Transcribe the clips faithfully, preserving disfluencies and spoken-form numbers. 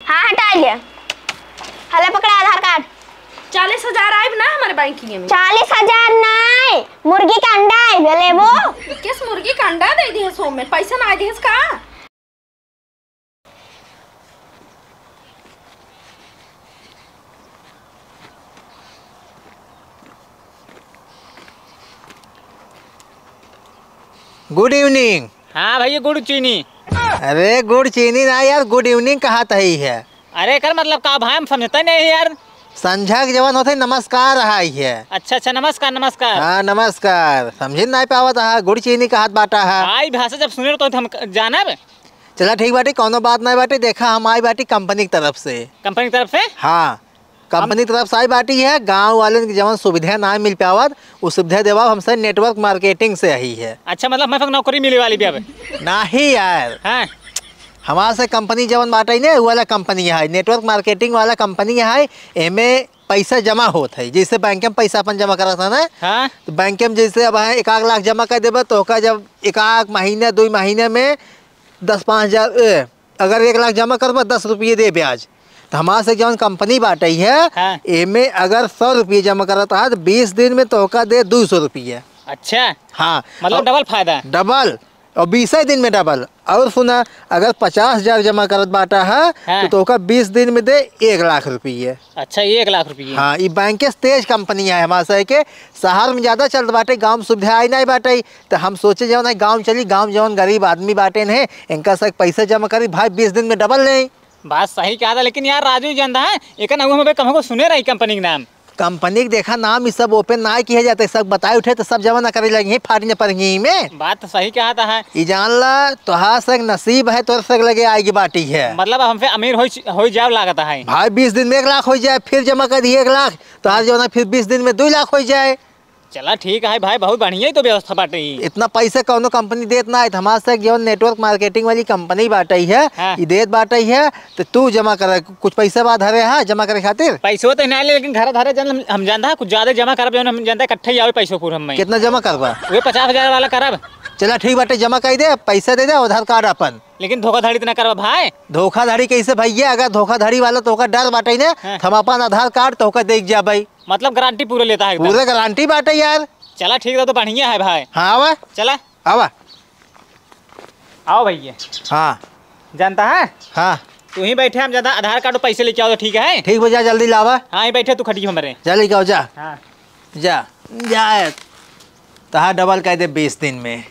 हाँ, हटा ले। हला पकड़ा आधार कार्ड। चालीस हजार आइब ना हमरे बैंकिंग में। चालीस हजार नाई, मुर्गी का अंडा आइब, लेबो? किस मुर्गी का अंडा दे दिहस ओमे? पैसा ना दिहस का? Good evening। हाँ भैया, गुड़ चीनी। अरे, गुड़ चीनी ना यार, good evening कहत ही है। अरे, एकर मतलब का भाई, हम समझते नहीं यार। संझा के जवन होते, नमस्कार है। अच्छा, अच्छा, नमस्कार, नमस्कार। हाँ, नमस्कार। समझी नहीं पावत हा, गुड़ चीनी कहत बाटा हा। आई भाषा जब सुने तो हम क-, जानब। चला ठीक बाटी, कौनो बात नहीं बाटी। देखा, हम आई बाटी कंपनी की तरफ से। कंपनी की तरफ से? हाँ, कंपनी की तरफ से आई बाटी है। गाँव वालन की जवन सुविधा ना मिल पावत, उ सुविधा देवा हमसे network marketing से आई है। अच्छा, मतलब मैं नौकरी मिले वाली भी अब? नहीं यार। हाँ। हमारे से कंपनी जवन बाटे ने, उ वाला कंपनी है, network marketing वाला कंपनी है। एमे पैसा जमा होत है, जैसे बैंक में पैसा अपन जमा करत है ना, हाँ। तो बैंक में जैसे अब है एक आध लाख जमा कर देबे, तो ओका जब एक आध महीने, दो महीने में दस पाँच हजार, ए, अगर एक लाख जमा करबा, दस रुपये दे ब्याज। तो हमारे से जौन कंपनी बाटे है, हाँ। एमे अगर सौ रुपये जमा करत है, तो बीस दिन में तोहका दे दो सौ रुपये। अच्छा। हाँ। मतलब और डबल फायदा। डबल। और बीसे दिन में डबल। और सुना, अगर पचास हजार जमा करत बाटा है, हाँ। तो तोहका बीस दिन में दे एक लाख रुपये। अच्छा, एक लाख रुपये। हाँ, ई बैंक के तेज कंपनी है हमारे से के। शहर में ज्यादा चलत बाटे, गाँव में सुविधा आई नहीं बाटे। तो हम सोचे जौन है गाँव में चली, गाँव में जौन गरीब आदमी बाटे ने, इनका से पैसा जमा करी, भाई बीस दिन में डबल लें। बात सही कहा था, लेकिन यार राजू जानता है, एक ना वो हमें कहूँ को सुने रही कंपनी के नाम। कंपनी के देखा नाम, ई सब open ना किया जाते, सब बताए उठे तो सब जमा ना करे लगी, फाटने पर ही में। बात तो सही कहा था है। ई जान ला, तोहार से नसीब है, तोर से लगे आएगी बाटी है। मतलब हमसे अमीर हो, हो जाओ लागत है। भाई बीस दिन में एक लाख हो जाए, फिर जमा कर दिए एक लाख, तो आज जो ना फिर बीस दिन में दो लाख हो जाए। चला ठीक है भाई, बहुत बढ़िया ही तो व्यवस्था बाटे ई। इतना पैसा कौनो कंपनी देत ना है, हमारे से जो network marketing वाली कंपनी बाटे है, हाँ। ई देत बाटे है, तो तू जमा कर, कुछ पैसा बा धरे है जमा करे खातिर? पैसो तो ना ले, लेकिन घर धरे जन हम, हम जानता है, कुछ ज्यादा जमा करब, जौन हम जानता है, इकट्ठे ही आवे पैसो पूरा हमें। कितना जमा करबा? वे पचास हजार वाला करब। चला ठीक बाटे, जमा कर दे, पैसा दे दे, आधार कार्ड अपन। लेकिन धोखाधड़ी तो ना करबा भाई। धोखाधड़ी कैसे भैया? अगर धोखाधड़ी वाला तोहका डर बाटे ना, हाँ। तो हम अपन आधार कार्ड तोहका दे जाबे। मतलब गारंटी पूरे लेता है एकदम? पूरे गारंटी बाटे यार। चला ठीक रहा, तो बढ़िया है भाई। हाँ, आवा। चला। आवा। आओ भैया। हाँ। जानता है? हाँ। तू ही बैठे, हम ज्यादा आधार कार्ड और पैसे लेके आओ तो ठीक है? ठीक बा, जा जल्दी लावा। हाँ, ही बैठे तू खटिया हमारे। जा लेके आओ, जा। हाँ। जा, जा। तहा डबल कर दे बीस दिन में।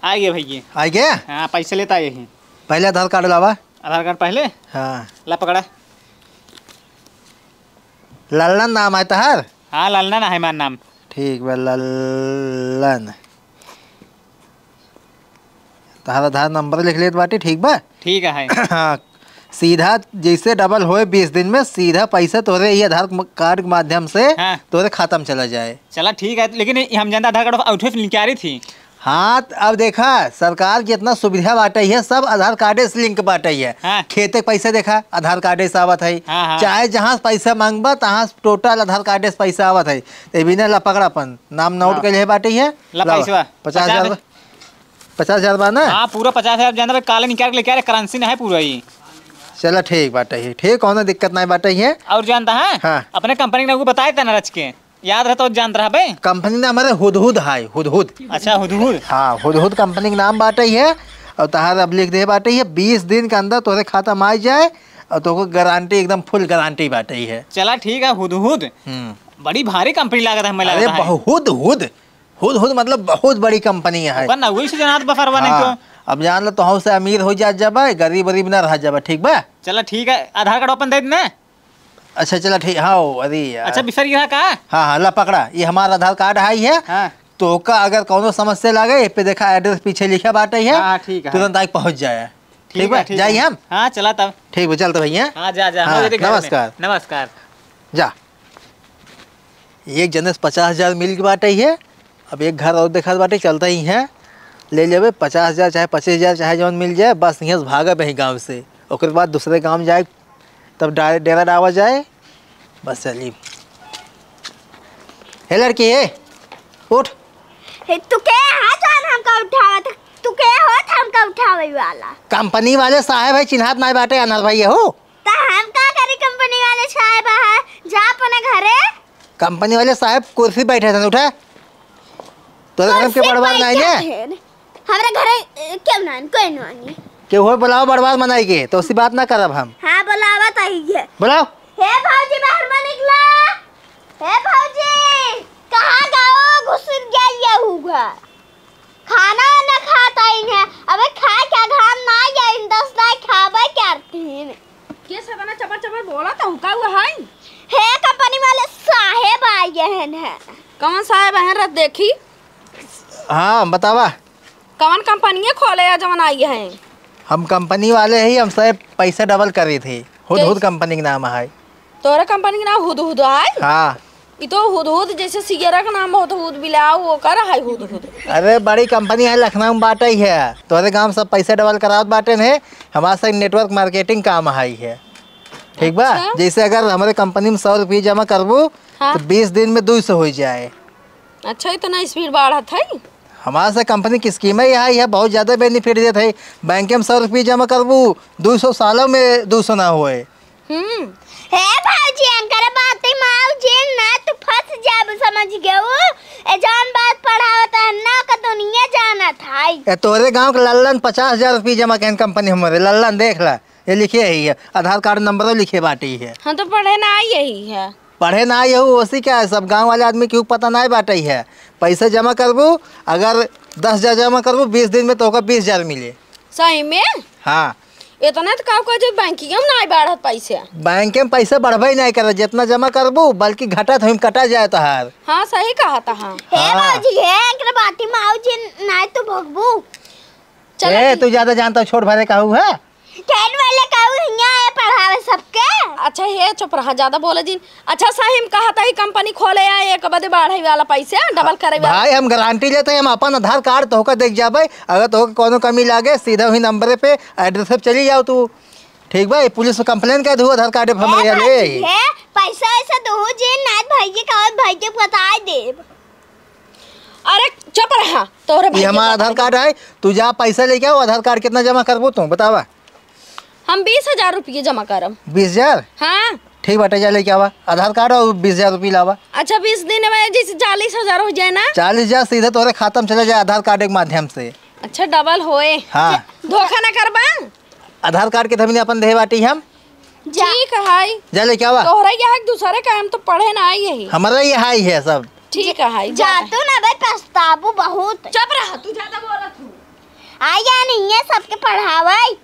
आ गए भैया। आ गए? हाँ, पैसे लेता यही। पहले आधार कार्ड लावा। आधार कार्ड पहले? हाँ। ला पकड़ा। लल्लन नाम है तहार? हाँ, लल्लन है हमार नाम। ठीक बा, लल्लन। तहार आधार नंबर लिख लेत बाटी, ठीक बा? ठीक है। हाँ, सीधा जैसे डबल होए बीस दिन में, सीधा पैसा तोरे ये आधार म-, कार्ड के माध्यम से हाँ। तोरे खाता में चला जाए। चला ठीक है, लेकिन ये हम जनता आधार कार्ड उठे से निकाली थी। हाँ, त अब देखा, सरकार जितना सुविधा बाटे है, सब आधार कार्डे से लिंक बाटे है। हाँ। खेते के पैसा देखा, आधार कार्डे से आवत है। हाँ, हाँ। चाहे जहाँ से पैसा मांगबा, तहाँ से टोटल आधार कार्डे से पैसा आवत है। तो बिना ला पकड़ापन, नाम नोट हाँ। कर ले बाटे है। ला लावा। पैसवा। पचास हजार पचास बा? पचास हजार बा ना? हाँ, पूरा पचास हजार। जानता भाई, काले निकाल के लेके आ रहे, करेंसी ना है पूरा ही। चला, ठीक बाटे है, ठीक, कौनो दिक्कत नहीं बाटे है। और जानता है? हाँ। अपने कंपनी के नाम को बताए थे ना रच के, याद रहे तो जानत रहा बे। कंपनी नाम हमारे हुदहुद है, हुदहुद। अच्छा, हुदहुद। हाँ, हुदहुद कंपनी के नाम बाटे है। और तहार अब लिख दे बाटे है, बीस दिन के अंदर तोरे खाता में आ जाए और तोको गारंटी, एकदम फुल गारंटी बाटे है। चला, ठीक है, हुदहुद। हम्म। बड़ी भारी कंपनी लागत है, हमें अरे, लगता है। बहु-, हुदहुद। हुदहुद मतलब बहुत बड़ी कंपनी है। ओकर ना वही से जनात बफरवा नहीं हाँ, तो। अब जान लो, तो हमसे अमीर हो जा जाबे, गरीब वरीब ना रह जाबे, ठीक बा? चला ठीक है, आधार कार्ड अपन दे देना। अच्छा, चला ठीक, हाँ, ओ, अरे यार। अच्छा, बिसर गया का? हाँ, हाँ, ला पकड़ा, ये हमारा आधार कार्ड है, ये। हाँ। तो का अगर कौनो समस्या लगे, ये पे देखा एड्रेस पीछे लिखा बाटे है, हाँ, ठीक है। तुरंत आके पहुँच जाए। ठीक ठीक बा, बा, ठीक जाई बा। हम? हाँ, चला तब। ठीक बा, चल तो भैया। हाँ, जा, जा, हाँ, हम लोग घर में। नमस्कार। नमस्कार। जा। एक जने से पचास हजार मिल के बाटे है, अब एक घर और देखात बाटे, चलता ही है, ले लेबे पचास हजार चाहे पच्चीस हजार चाहे जौन मिल जाए, बस यहाँ से भागब यही गाँव से, ओकर बाद दूसरे गाँव जाए, तब डा-, डेरा डावा जाए। बस चली। हे लड़की, हे, उठ। हे, तू के है जौन हमका उठावत? तू के होत हमका उठावे वाला? कंपनी वाले साहेब है, चिन्हात नाय बाटे, अनर भैया हो। त हम का करी कंपनी वाले साहेब है? जा अपने घरे। कंपनी वाले साहेब कुर्सी बैठे थे, उठा। तोरे घर के कुर्सी बड़वार बैठ नाई ने? जाते हैं। हमरा घरे, ए, क्यों ना, कोई ना आई। केहू और बुलाओ बड़वार मनाई के, तो उसी बात ना करब हम। हाँ, बुलावा तो ही है। बुलाओ। हे भौजी, बाहर में निकला। हे भौजी, कहाँ गओ? घुसुर गया ये हुआ। खाना न खाता ही है। अबे खाए क्या, घाम ना आइन, दस दाई खाबे करतीन। के सतना चपर चपर बोला तो का हुआ है? हे कंपनी वाले साहेब आए हैं। कौन साहेब हैं रे देखी? हाँ, बतावा। कौन कंपनी खोले है जवन आई है? हम कंपनी वाले ही, हम साहेब पैसा डबल करी थी। हुद के? हुद कंपनी के नाम है। तोरा कंपनी के नाम हुद हुद है? हाँ। ई तो हुद हुद जैसे सियरा के नाम होत हुद बिलाऊ, ओकर है हुद हुद। अरे बड़ी कंपनी है, लखनऊ में बाटे ही है। तोरे गाँव सब पैसा डबल करावत बाटे ने, हमारे से नेटवर्क मार्केटिंग काम है ही है। ठीक बा? अच्छा। जैसे अगर हमारे कंपनी में सौ रुपये जमा करबू, हाँ। तो बीस दिन में दो सौ हो जाए। अच्छा, इतना स्पीड बढ़त है? हमारे से कंपनी की स्कीम है, यहाँ यह बहुत ज्यादा बेनिफिट देत है। बैंक में सौ रुपये जमा करबू, दो सौ सालों में दो सौ ना होए। हम्म। हे भौजी, अंकर बात माऊ जी ना, तू फंस जाब, समझ गऊ। ए जौन बात पढ़ावत है ना, का दुनिया जानत है। ए तोरे गाँव के लल्लन पचास हजार रुपये जमा कहन कंपनी हमारे, लल्लन देख ला, ये लिखे है, ये आधार कार्ड नंबर लिखे बाटे है। हम तो पढ़े ना आई यही है। पढ़े ना आई हो, ओसी क्या है, सब गाँव वाले आदमी केहू पता ना बाटे है। पैसा जमा करबू, अगर दस हजार जमा करबू, बीस दिन में तोहका बीस हजार मिले। सही में? हाँ। इतना तो का कह जे बैंकिया में ना बढ़त पैसे। बैंक में पैसा बढ़बे नहीं करे, जितना जमा करबू बल्कि घटत हुई कटा जाए तोहार। हाँ, सही कहा था। हाँ। हे हाँ। बाबूजी, हे एकरे बाती माऊ जी, नहीं तो भगबू। चलो ए, ठीक। तू ज्यादा जानता हो, छोट भरे कहू है। ठेठ वाले कहू हियाँ आए पढ़ावे सबके। अच्छा, हे चुप रहा, ज्यादा बोले जिन। अच्छा, सही में कहत ही, कंपनी खोले आ, एक बदे बढ़े वाला पैसे, डबल करे वाला। भाई, हम गारंटी लेते हैं, हम अपन आधार कार्ड तोहका देख जाबे। अगर तोहका कोनो कमी लागे, सीधा वही नंबर पे, एड्रेस पे चली जाओ तू। ठीक बा, ये पुलिस में कंप्लेन कर दू, आधार कार्ड पे हमरे हाँ, यहाँ ले। भाई, हे, पैसा ऐसा दू जी, नाथ भाई जी का, और भाई जी बताए देब। अरे, चुप रहा, तोहरे ये भाई हमारा के आधार कार्ड है, तू जा पैसा लेके आओ, आधार कार्ड कितना जमा करबो तू, बतावा। हम बीस हजार रुपये जमा करब। बीस हजार? हाँ। ठीक बाटे, जा लेके आवा आधार कार्ड और बीस हजार रुपये लावा। अच्छा, बीस दिन में जैसे चालीस हजार हो जाए ना? चालीस हजार सीधे तोहरे खाता में चला जाए आधार कार्ड के माध्यम से। अच्छा, डबल होए। हाँ। धोखा ना करबा? आधार कार्ड के थमिन अपन देहे बाटी हम। जा। ठीक है। जा लेके आवा। तोहरा यहाँ एक दूसरे का, हम तो पढ़े ना आई यही। हमारा ये हाई है सब। ठीक है, जा। जा तू ना भाई, पछताबू बहुत। चुप रहा, तू ज्यादा बोलत हूँ। आ या नहीं है सबके पढ़ावे।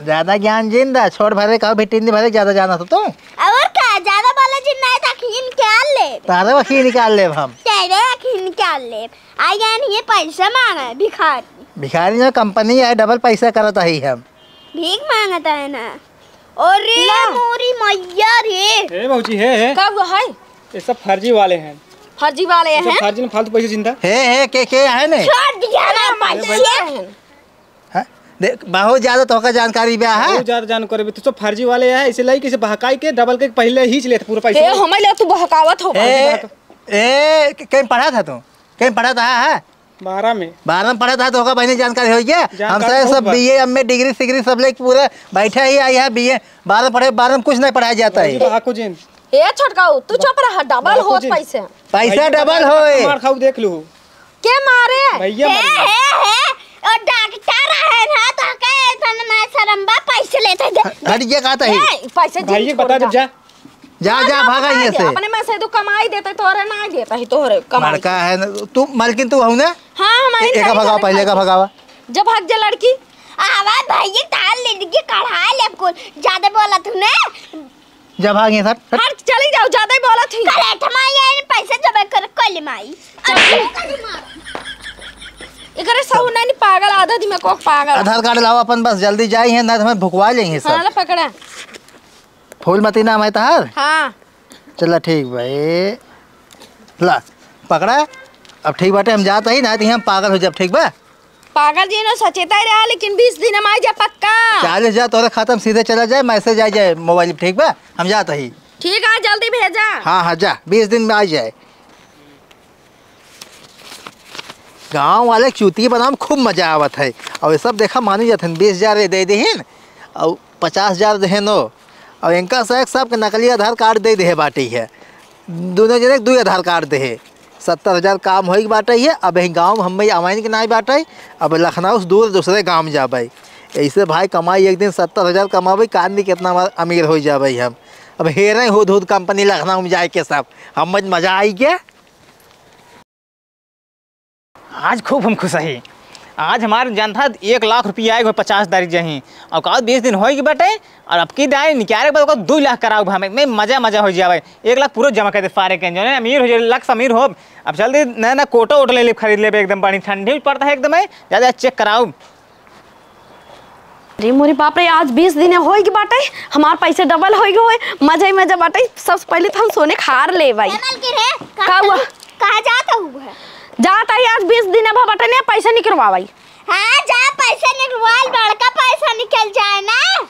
ज्यादा ज्ञान जिन दा, छोट भरे का भिटिन भरे ज्यादा जाना तो तू। और का, ज्यादा बोले जिन नहीं तो अखिन क्या ले? तारे वखी निकाल लेब हम। तेरे अखिन क्या ले? आ या नहीं है पैसा मांगे भिखारी। भिखारी ना, कंपनी है, डबल पैसा करत ही हम। भीख मांगत है ना। अरे ला। मोरी मैया रे। ए भौजी, हे, हे। का हुआ है? ये सब फर्जी वाले हैं। फर्जी वाले ये सब हैं? फर्जी में फालतू पैसे चिंता। हे, हे, के, के है ने? छोड़ दिया ना अरे, पैसे। हैं? हैं? देख, बहुत ज्यादा तोहका जानकारी बा है। बहुत ज्यादा जानकारी बा। तू सब फर्जी वाले है, इसे लाई किसे बहकाई के डबल के पहले ही चले थे पूरा पैसा। हे, हमें ले तू बहकावत हो। ए, ए, कहीं पढ़ा था तू? कहीं पढ़ा था, है? बारह में। बारह में पढ़े था तो ओकर बहिनी जानकारी होई के? जानकारी हमसे खूब सब बा। बीए, एमए, डिग्री सिग्री सब लेके पूरे बैठे ही आई है, बीए, बारह में पढ़े, बारह में कुछ नहीं पढ़ाया जाता है। बाबूजी, बहाको जिन। ए छोटकाऊ, तू चुप रह, डबल बाबूजी। होत पैसे। पैसा भैया डबल मार होए। मार खाऊ देख लू। के मारे? भैया हे, मारे। हे, हे, ओ डॉक्टर है ना, तो के इतना ना शर्म बा, पैसे लेते दे। हट, ये कहता है। ए, पैसे भैया जिन बता छोड़ दे, जा। जा, जा, जा, भागा बता यहाँ दे, से। अपने में से तू कमाई देते, तोरे ना देता ही, तोरे कमाई। मड़का है ना, तू, मालकिन तू हऊ ना? हाँ, हम ए-, एका भगावा, पहले एका भगावा। जब भाग जा लड़की। आवा भैया, ताल लड़की कढ़ा ले कुल, ज्यादा बोला तूने। जा, भाग यहाँ से, हट। हट, चली जाओ, ज्यादा ही बोला थी। करे थमाई, ये पैसे जमा कर, कोली माई। चल। एकरे सहू नहीं, पागल, आधा दिमाग को पागल। आधार कार्ड लावा अपन, बस जल्दी जाई है, ना तो हमें भुकवा लेंगे सब। हाँ, ला पकड़ा। फूलमती नाम है तहार? हाँ। चला ठीक बा, ए, ला, पकड़ा। अब ठीक बाटे, हम जात ही, ना तो हम पागल हो जाब, ठीक बा? पागल जी, नो सचेता ही रहा, लेकिन बीस दिन हम आ जा पक्का। चालीस हजार तोरे खाता में सीधे चला जाए, मैसेज आ जाए मोबाइल पे, ठीक बा? हम जात ही। ठीक है, जल्दी भेजा। हाँ, हाँ, जा, बीस दिन में आ जाए। गाँव वाले के चूतिया बनावे में खूब मजा आवत है। अउर ये सब देखा मानी जात हन, बीस हजार ये दे देहिन अउर पचास हजार देहेन हो। अउर इनका से सबके नकली आधार कार्ड दे देहे बाटे है। दुनो जने के दुई आधार कार्ड देहे। सत्तर हजार काम होई के बाटे है। अब यही गाँव में हम्मे आवाइन के नाई बाटे। अब लखनऊ से दूर दूसरे गाँव जाबे। ऐसे भाई कमाई एक दिन सत्तर हजार कमाबे, कान दी कितना अमीर हो जाबे हम। अब हेरे हुद हुद कंपनी लखनऊ में जाए के सब। हम मजा आई के। आज खूब हम खुश हई। आज हमार जनता एक लाख रुपया आए हुए पचास तारीख जही। अउर का बीस दिन होई के बाटे अउर अब की दाई निकारे के बाद ओकर दुई लाख कराउब हम। मैं मजा मजा हो जावे। एक लाख पूरा जमा कर दे फारे के जने अमीर हो जाए, लाख से अमीर हो। अब चल दे नया नया कोटा वोटा ले ले खरीद लेबे एकदम बढ़िया ठंडी पड़ता है एकदम है। जा जा चेक कराउब। अरे मोरे बाप रे, आज बीस दिन होई के बाटे, हमार पैसे डबल होई के होए, मजा ही मजा बाटे। सबसे पहले तो हम सोने खार लेबई। ए मलकिन रे, का हुआ? कहाँ जात हऊ है? जात हई, आज बीस दिन अब बाटे ने, पैसे निकलवावई। हाँ, जा पैसे निकलवा, बड़का पैसा निकल जाए ना।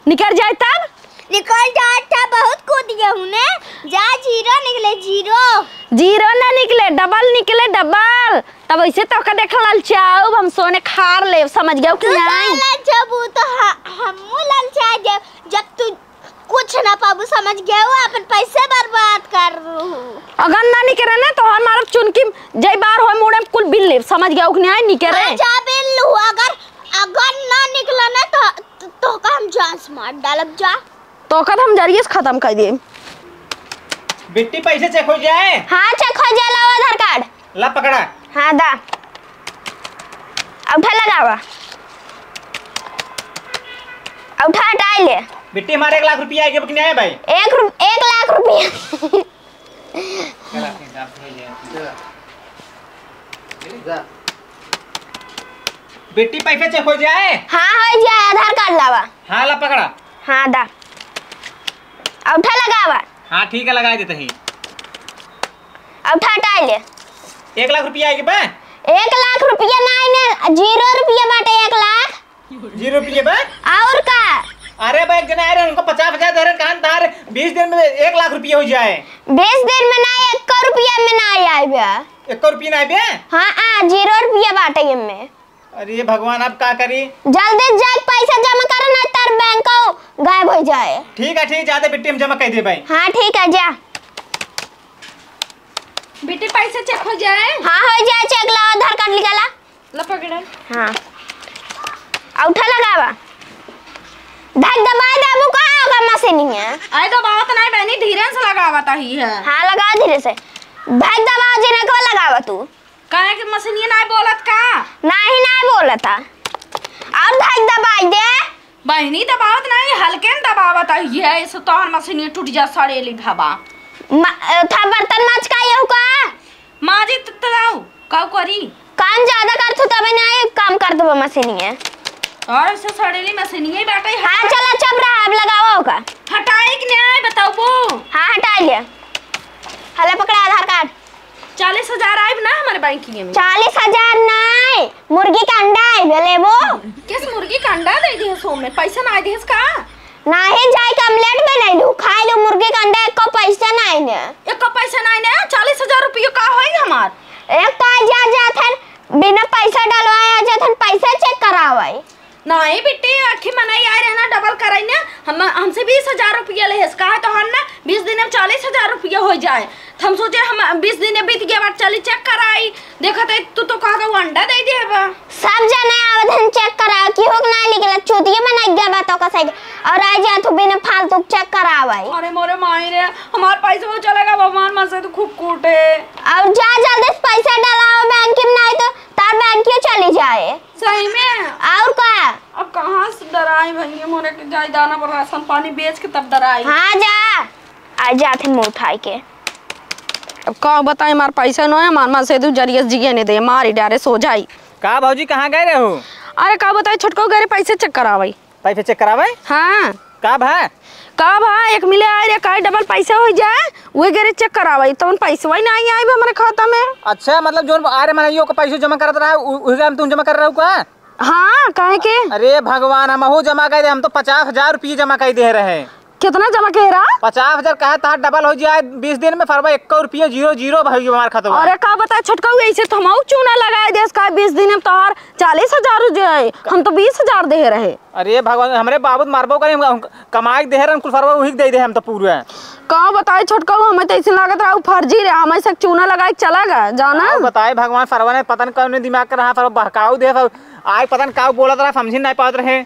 निकल जाए तब? निकल जाए तब बहुत कूद गए हूँ ने। जा जीरो निकले, जीरो। जीरो ना निकले, डबल निकले, डबल। तब ऐसे तोका देख ललचाउब, हम सोने खार लेब, समझ गयो कि तू नहीं? काहे ललचाबू? तो ह-, हमहू ललचा जाब, जब तू कुछ ना पाबू, समझ गयो? अपन पैसे बर्बाद कर रहू। अगर ना निकले ना, तो हम मारब चुनकी, जय बार हो मुड़े में कुल बिल लेब, समझ गयो कि नहीं? निकले। हाँ, जा बिल लू, अगर, अगर ना निकले ना, तो, तो, तोका हम जान से मार डालब, जा। तोका तो हम जरिए से खत्म कर देब। बिट्टी, पैसे चेक हो जाए? हाँ, चेक हो जाए, लावा आधार कार्ड। ला पकड़ा। हाँ, दा। अउठा लगावा। अउठा हटाई ले। बिट्टी, हमारे एक लाख रुपया आए, कि नहीं आए भाई? एक रु-, एक लाख रुपया। बिट्टी, पैसे चेक हो जाए? हाँ, हो जाए, आधार कार्ड लावा। हाँ, ला पकड़ा। हाँ, दा। अउठा लगावा। हाँ, ठीक है, लगाए देते ही। अउठा हटाई ले। एक लाख रुपया आए के बा? एक लाख रुपया नाई ने, जीरो रुपया बाटे एक लाख। जीरो रुपया बा? और का? अरे बा, एक जना आए रहे, उनको पचास हजार दे रहे, कहाँ तार बीस दिन में एक लाख रुपया हो जाए। बीस दिन में ना, एक रुपया में ना आए बा। एक रुपया ना आए बे? हाँ, आ, जीरो रुपया बाटे एमे। अरे भगवान, अब का करी? जल्दी जाके पैसा जमा करो, ना तार बैंक गायब हो जाए। ठीक है, ठीक, जाते बिट्टी हम जमा कर दे भाई। हाँ, ठीक है, जा। बिट्टी, पैसा चेक हो जाए? हाँ, हो जाए चेक, लावा आधार कार्ड निकाला। ला पकड़ा। हाँ। अउठा लगावा। धक दबाए देबू का होगा मशीनिया? अरे दबावत नहीं बहनी, धीरे से लगावत ही है। हाँ, लगावा धीरे से। धक दबावा, जिनकवा लगावा तू। काहे के मशीनिया नाय बोलत का? नाही, नाय बोलता। और धक दबाई दे। बहिनी दबावत नाही, हल्के न दबावत है, ये ऐसे तोहर मशीनिया टूट जा सड़ेली भवा। म-, था बर्तन माज का यहू का? माजी त, त जाऊ, काऊ करी? काम ज्यादा करत हो तबे नाही काम करत बा मशीनिया। और ऐसे सड़ेली मशीनिया ही बाटे। हाँ, चला चुप रहा, अब लगावा ओका। हटाई कि नाही बताऊ बो? हाँ, हटा लिया। हला पकड़ा आधार कार्ड। चालीस हजार आइब ना हमारे बैंकिंग में। चालीस हजार नाय, मुर्गी का अंडा आइब, लेबो? किस मुर्गी का अंडा दे दिहस हो में? पैसा ना दिहस का? नाही जाए के omelette बनाई लू, खाई लू मुर्गी का अंडा, एको पैसा नाही ने। एको पैसा नाही ने, चालीस हजार रुपया का होई हमार? एक तो आ जा जात हन, बिना पैसा डलवाए आ जात हन, पैसा चेक करावे। नाही बिट्टी, अखी मनई आए रहे ना, डबल कराई ना, हम, हमसे बीस हजार रुपया लेहेस, कहा तो हम ना बीस दिन में चालीस हजार रुपया हो जाए। तो हम सोचे हम बीस दिन बीत गया बात, चली चेक कराई। देखत है तू तो कहा वो अंडा दे दे बा। सब जने आवत हन चेक करावे, केहू के नाही निकला, चूतिया मनई गया बा तो का साइड। और आ जा तू बिना फालतू चेक करावे। अरे मोरे माई रे, हमार पैसा चलेगा, भगवान मन से तो खूब कूटे। और जा जल्दी से पैसा डलाओ बैंक में, नाही तो तार बैंक ही चली जाए। सही में? और का? अब कहाँ से डराई भैया, मोरे के जाई दाना पर राशन पानी बेच के तब डराई। हाँ जा, आ जात है मुँह उठाई के। अब का बताई, हमार पैसा न है, हमार मन से तू जरिए जिए नहीं दे, मारी डारे सो जाई। का भौजी, कहाँ गए रहे हो? अरे का बताई, छोटको गए रहे पैसे चेक करावे। पैसे चेक करावे? हाँ। का भा? का भा, एक मिले आए रे, काहे डबल पैसा हो जाए, वही गए रहे चेक करावे, तो उन पैसवा ही नाही आए बा हमारे खाता में। अच्छा, मतलब जोन आ रहे मनइयो का पैसा जमा करत रहा, उ-, उही का हम तुम जमा कर रहे हो का? हाँ, काहे के? अरे भगवान, हमहू जमा कर दे, हम तो पचास हजार रुपये जमा कर दे रहे। कितना जमा के रहा? पचास हजार कहा था, डबल हो जाए बीस दिन में, सरवा एक्को रुपया जीरो जीरो भाई हमार खतवा। अरे का बताए छोटकऊ, ऐसे तो हमहू चूना लगाए देस का बीस दिन में तोहार चालीस हजार हो जाए, हम तो बीस हजार दे रहे। अरे भगवान, हमरे बाबू त मरबो करे, हम कमाई के दे रहे, कुल सरवा उही के दे दे हम तो पूरा। का बताए छोटकऊ, हमें तो ऐसे लागत रहा उ फर्जी रहे, हम ऐसे चूना लगाए के चला गए जाना। का बताए भगवान, सरवा ने पता न कौन दिमाग कर रहा, सरवा बहकाऊ दे, सब आए पता न का बोलत रहा, समझी नहीं पावत रहे।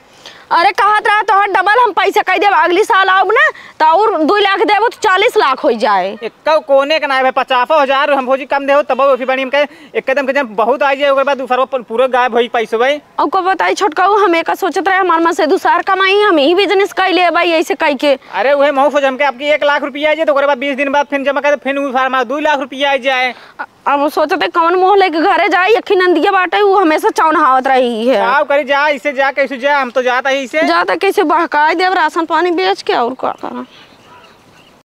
अरे कहत रहा तोहर डबल हम पैसा कह देब, अगली साल आउब ना तो और दो लाख देबो तो चालीस लाख हो जाए। एक्को कोने के ना भाई, पचासो हजार हम भौजी कम देबो तब फिर बनी हम कहे एकदम के जन बहुत आ जाए, ओकर बाद दूसरा पन-, पूरा गायब होई पैसो भाई। और को बताई छोटकऊ, हम एका सोचत रहे हमार मन से दूसर कमाई, हम ही बिजनेस कर ले भाई ऐसे कह के। अरे उहे महू सोच हमके आपकी एक लाख रुपया आ जाए तो ओकर बाद बीस दिन बाद फिर जमा कर दे, फिर उ फार्मा दो लाख रुपया आ जाए। अब सोचते कौन मुँह लेके घरे जाई, एक ही नंदिया बाटे, उ हमेशा चौनहावत रही है। का करी, जा इसे, जा कैसे जा, हम तो जाता ही इसे। जाता कैसे बहकाई देब राशन पानी बेच के, और का करा।